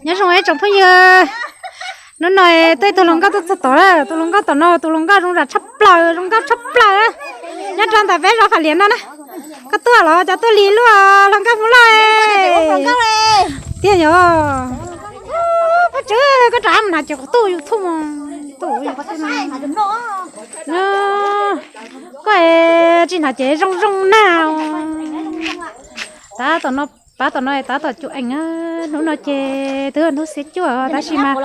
Nyob zoo ib tsoom phooj ywg, hnub no tuaj ib tug hluas nkauj tuaj txog tom, tus hluas nkauj tom no tus hluas nkauj zoo zam tshaj plaws, zoo nkauj tshaj plaws. Nyob rau ntawm peb zos Fam Liam no na. Koj tuaj los cas tuaj lig luaj hluas nkauj Hmoob Lauj? Tiag yog. Pob Tswb, koj rov mus hnav ces kuv tuaj YouTube, tuaj YouTube. Koj tsis hnav ces zoo zoo na. Tab tom no, pab tom no tab tom cuab ees, hnub no ces twb hnub xiab cuaj tab sis mas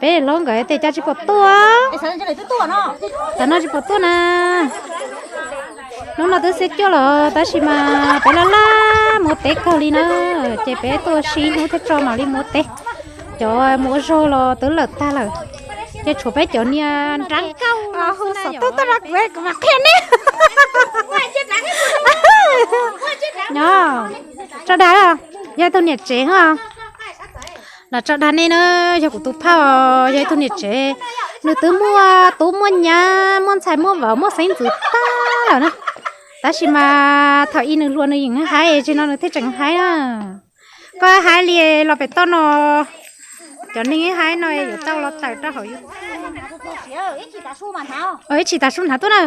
peb hlob nkawd tias cas tsis pom tuaj. Tam no tsis pom tuaj na. Hnub no twb xiab cuaj los tab sis mas peb laj laj mus ua teb kawg li na, ces peb tuaj ua si hnub thiab tso mam li mus ua teb. Cov mus ua zog los twb lawm tag lawm, ces tshuav peb cov niag nrab nkauj no xwb na. Xov tooj tuaj rau kuv, kuv mam qhia nej. Nyob, Tso Dag, yog tus niam tsev os. Los Tso Dag nej na, yog kuv tus phauj, yog ib tug niam tsev. Nws twb muaj tub muaj nyab, muaj ntxhais muaj vauv, muaj xeeb ntxwv tag lawm na. Tab sis mas thaum ub nws hluas nws yeej haib, tsis no nws thiaj tseem haib na. Koj haib li los pem toj no, cov neeg haib no yuav tau los tawm rau hauv YouTube. Ib tsis tav su hnav tuaj na.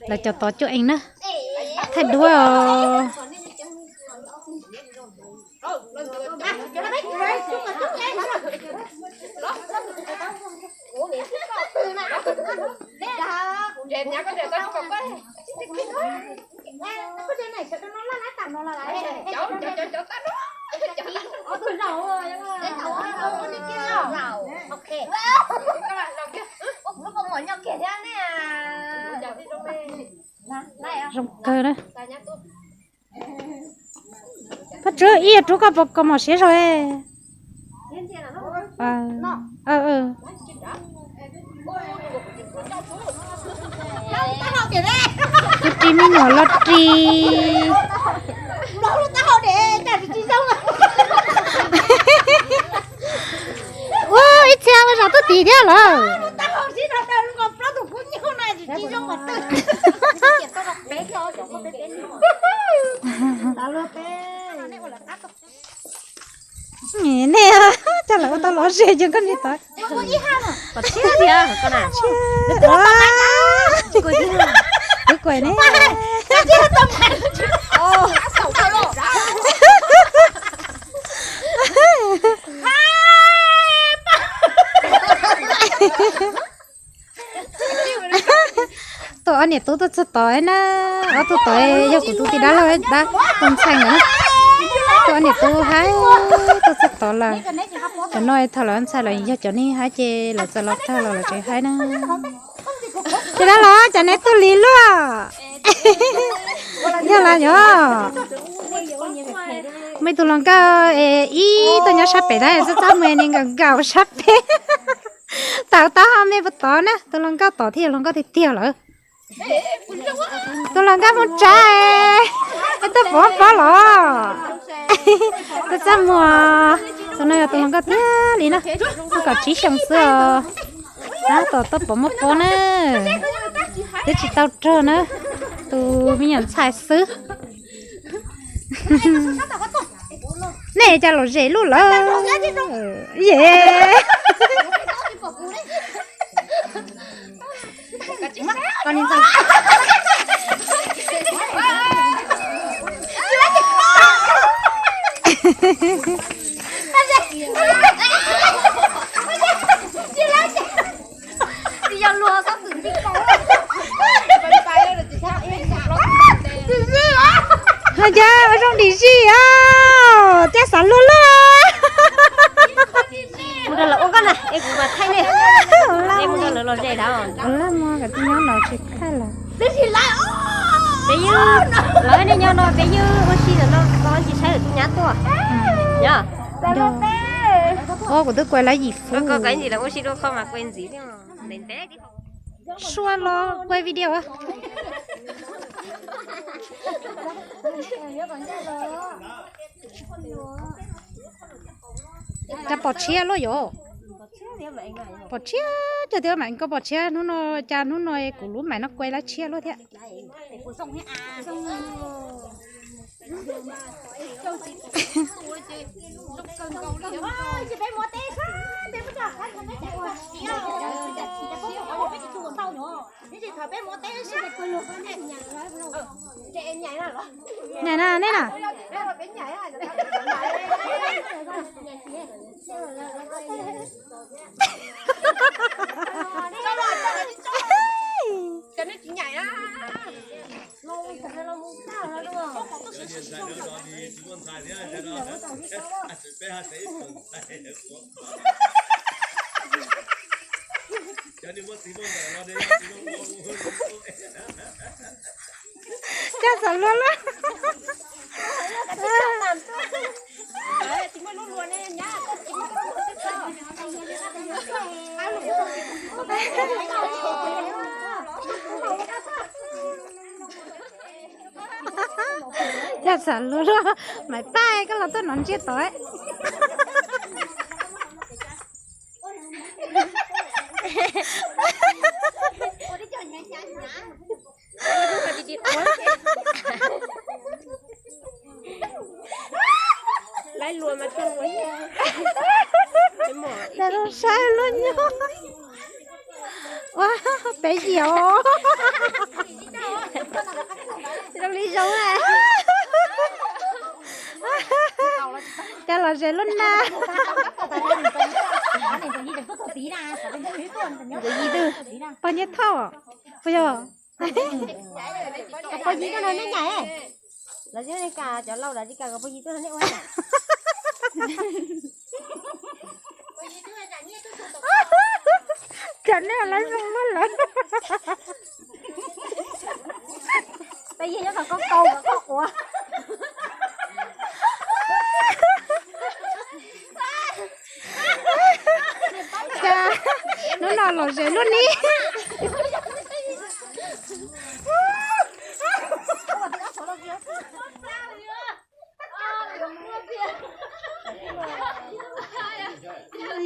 Lawv cov tod cuab ees na, thaij duab os. Zoo kawg na. Pob Tswb, ib yam rub koj puas kos mom siab zog? Tus ris me nyuam los ris. Ua ib txhia ua zam tuaj tim thiab lawm. Nej, cas lawv ua tau lov zem ceev koj niag tod. Twb kuav ne. Tuaj ob niam tub tuaj txog tod na, ob tug tod yog kuv tus tij dab laug dab tus ntxhais na. Tuaj ob niam tub haib tuaj txog tod lawm. Cov no thaum lawv ntxhais los yog cov neeg haib ces lawv txawm los tag los lawv tseem haib na. Ces dab laug cas neb tuaj lig luaj. Yog los yog. Muaj ib tug hluas nkauj es ib tug nyob sab pem tab txaj txaj muag, nws nkaum nkaum sab pem. Tawm taub hau me puag tod na, tus hluas nkauj tod thiaj yog hluas nkauj tiag tiag lawm. Tus hluas nkauj Hmoob Tsav, es tuaj pov pob los. Txaj txaj muag, tus no yog tus hluas nkauj tiag li na, twb kaum tsib xyoos xwb os. Tab tom tuaj pov muaj pob na, twb tsis tau rog na, tus me nyuam ntxhais xwb. Nej cas lom zem luaj lawm. Ye. Hais cas ua zoo dim zij os, cas xav luag luag. Mus rau lawv ua koj na, es kuv mam thaij nej. Es mus rau lawv los ze dhau. Ua laj muag kom tij nyob no tsis thaij lawm. Peb ywg, lawv nej nyob no peb ywg ua si ntawm no, koj tsis saib lawv tus nyab tuaj. Nyob. Ua kuv twb kuav lawv yim fub. Koj kov ntxiv lawv ua si dua qhov mas kuav ntxiv thiab. Sua los kuav video. Cas pom tshiab luaj yom. Pom tshiab, cog tias mam koj pom tshiab hnub no, cas hnub no kuv lub mais no kuj lab tshiab luaj thiab. Nai na, nej na. Coj xav luag lawm. Coj xav luag lawm, Maiv Paj koj los tuaj nov ntsiab tod. Laib luag mas tug ua, saib luag nyob. Ua, peb yim os. Zoo li zoo a. Cas los ze luaj na. Pog Nyiaj Thoj, puas yog? Pog Yim tuaj no nej nyaim, lawv tsis kam cov laus lawv tsis kam kom pog Yim tuaj no nej ua. Cas nej lawv zoo luaj lawm. Peb yig nyob tom koj kaus kom koj quav. Cas hnub no los ze luaj ni.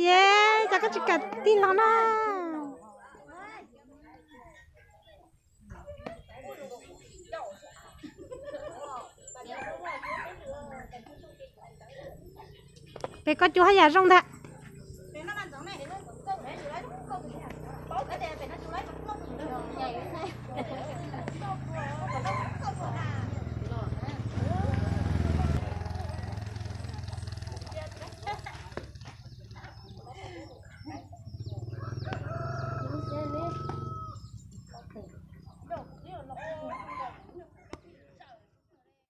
Ye, cas koj tsis kam tig los na? Peb koj cua haj yam zoo ntag.